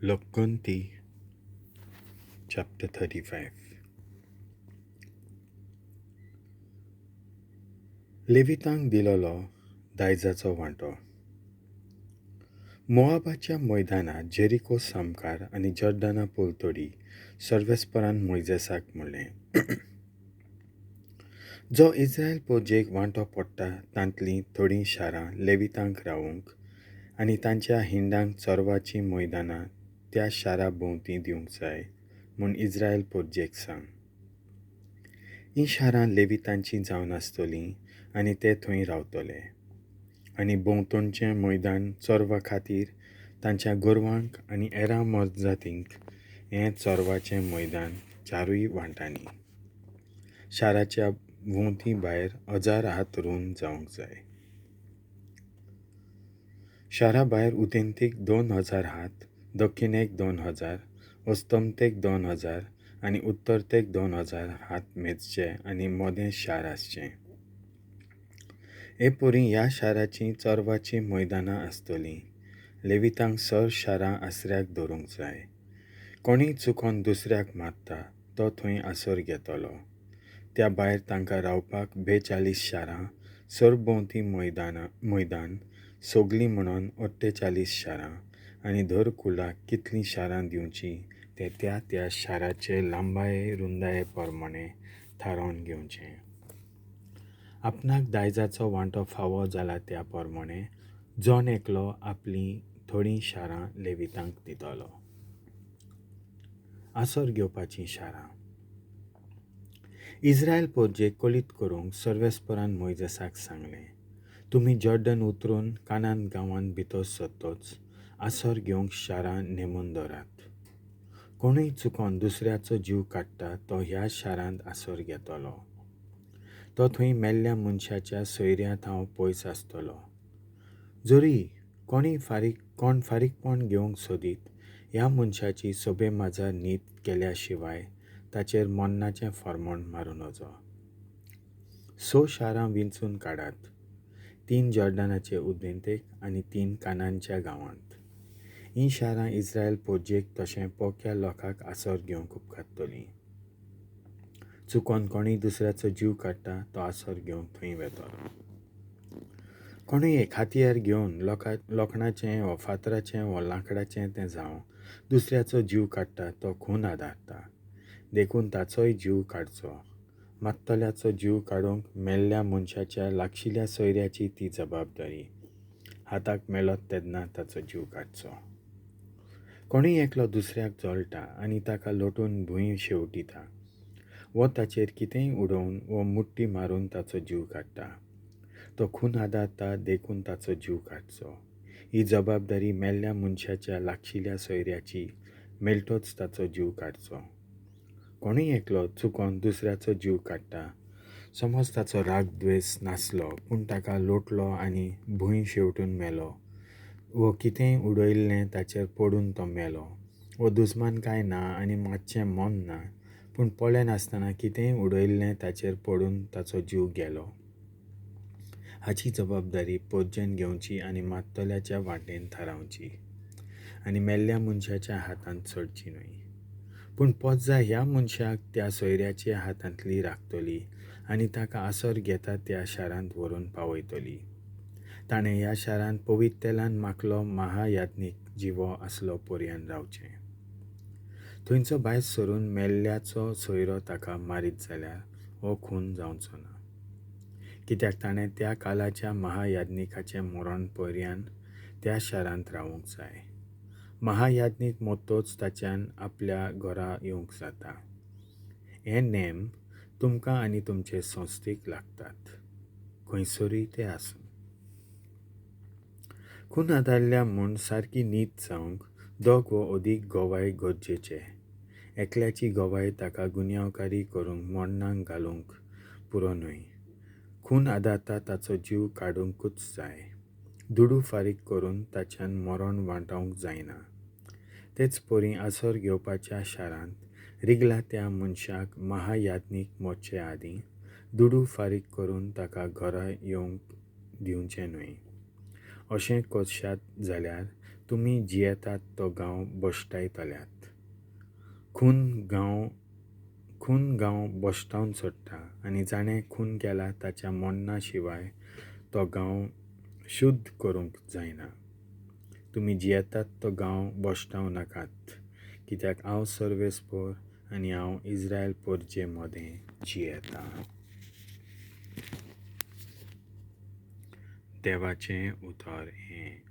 लोकगंती chapter 35. लेवितांक दिलोलो दायजाचो वांटो. मोआबाच्या मैदानांत Jericho सामकार आनी जॉर्डना पलतडी सर्वेस्परान मोयजेसाक म्हणलें, जो इस्रायल पोरजेक वांटो पडटा तांतलीं थोडीं शारां लेवितांक रावूंक आनी तांच्या हिंडांक चरवाचीं मैदानां त्या शारा भोंवती दिवंक जाय म्हूण इस्रायल पोरजेक सांग. हीं शारां लेवितांचीं जावन आसतलीं आनी ते थंय रावतले आनी भोंवतणचें मैदान चरवा खातीर तांच्या गोरवांक आनी एरा मोजजातींक हें चरवाचें मैदान चारूय वांटांनी शाराच्या भोंवती भायर 1000 हात रूंद जावंक जाय. शारा भायर उदेंतीक 2000 हात, दक्षिणेक 2000, अस्तमतेक 2000 आनी उत्तरतेक 2000 हात मेजचे आनी मदें शार आसचें. हे परी ह्या शाराचीं चरवाचीं मैदानां आसतलीं. लेवितांक सर शारां आसऱ्याक धरूंक जाय. कोणीय चुकोन दुसऱ्याक मारता तो थंय आसर घेतलो. त्या भायर तांकां रावपाक 42 शारां, सरभोंवती मैदान सगलीं म्हणून 48 शारां आनी दर कुळाक कितलीं शारां दिवचीं तें त्या त्या शाराचे लांबाये रुंदाये प्रमाणें थारावन घेवचें. आपणाक दायजाचो वांटो फावो जाला त्या प्रमाणें जण एकलो आपलीं थोडीं शारां लेवितांक दितलो. आसर घेवपाचीं शारां. इस्रायल पोरजेक कळीत करूंक सर्वेस्परान मोयजेसाक सांगलें, तुमी जॉर्डन उतरून कानान गांवांत भितर सरतच आसर घेवंक शारां नेमून दवरात. कोणूय चुकोन दुसऱ्याचो जीव काडटा तो ह्या शारांत आसर घेतलो. तो थंय मेल्ल्या मनशाच्या सोयऱ्या थावन पयस आसतलो. जरी कोण फारीकपण घेवंक सोदीत ह्या मनशाची सोबे माजार नीत केल्या शिवाय ताचेर मरणाचें फर्मण मारूं नजो. 6 शारां विंचून काडात, 3 जॉर्डनाचे उदेंतेक आनी 3 कानानच्या गांवांत. हीं शारां इस्रायल पोरजेक तशें पोक्या लोकांक आसर घेवंक उपकारतलीं. चुकोन कोणूय दुसऱ्याचो जीव काडटा तो आसर घेवंक थंय वेतलो. कोणूय एक हातयार घेवन लोखणाचें वा फातराचें वा लांकडाचें तें जावं दुसऱ्याचो जीव काडटा तो खून आदारता, देखून ताचोय जीव काडचो. मात्तल्याचो जीव काडूंक मेल्ल्या मनशाच्या लागशिल्ल्या सोयऱ्याची ती जबाबदारी. हाताक मेलत तेन्ना ताचो जीव काडचो. कोणूय एकलो दुसऱ्याक जळटा आनी ताका लोटून भूंय शेवटिता वो ताचेर कितेंय उडोवन वो मुट्टी मारून ताचो जीव काडटा तो खून आदारता, देखून ताचो जीव काडचो. ही जबाबदारी मेल्ल्या मनशाच्या लागशिल्ल्या सोयऱ्याची, मेळटोच ताचो जीव काडचो. कोणूय एकलो चुकोन दुसऱ्याचो जीव काडटा, समज ताचो राग द्वेस नासलो पूण ताका लोटलो आनी भूंय शेवटून मेलो वो कितेंय उडयल्लें ताचेर पडून तो मेलो वो दुस्मान काय ना आनी मातशें मन ना पूण पळयनासतना कितेंय उडयल्लें ताचेर पडून ताचो जीव गेलो, हाची जबाबदारी पोरजेन घेवची आनी मात्तल्याच्या वाटेन थारावची आनी मेल्ल्या मनशाच्या हातांत सोडची न्हय. पूण पोज्जा ह्या मनशाक त्या सोयऱ्याच्या हातांतली राखतली आनी ताका आसर घेता त्या शारांत व्हरून पावयतली. ताणें ह्या शारांत पवित्र तेलान माखलो महायाज्ञीक जिवो आसलो पर्यान रावचें. थंयचो भायर सरून मेल्ल्याचो सोयरो ताका मारीत जाल्यार हो खून जावचो ना, कित्याक ताणें त्या कालाच्या महायाज्ञिकाचें मरण पर्यान त्या शारांत रावूंक जाय. महायाज्ञीक मरतच ताच्यान आपल्या घरा येवंक जाता. हे नेम तुमकां आनी तुमचे संस्थेक लागतात, खंयसरूय ते आसूं. खून आदारल्या म्हूण सारकी नीत जावंक 2 वो अदीक गवाय गरजेचे. एकल्याची गवाय ताका गुन्यांवकारी करूंक मरणाक घालूंक पुरो न्हय. खून आदारता ताचो जीव काडुंकूच जाय. दुडू फारीक करून ताच्यान मरण वांटावंक जायना. तेच परी आसर घेवपाच्या शारांत रिगला त्या मनशाक महायाज्ञीक मरचे आदीं दुडू फारीक करून ताका घरा येवंक दिवचें न्हय. अशें करशात जाल्यार तुमी जियेतात तो गांव भश्टायतल्यात. खून गांव खून गांव भश्टावन सोडटा आनी जाणें खून केला ताच्या मोन्ना शिवाय तो गांव शुद्ध करूंक जायना. तुमी जियेतात तो गांव भश्टावं नाकात, कित्याक हांव सर्वेस्पोर आनी हांव इस्रायल पोरजे मदें जियेतां. देवाचें उतर हें.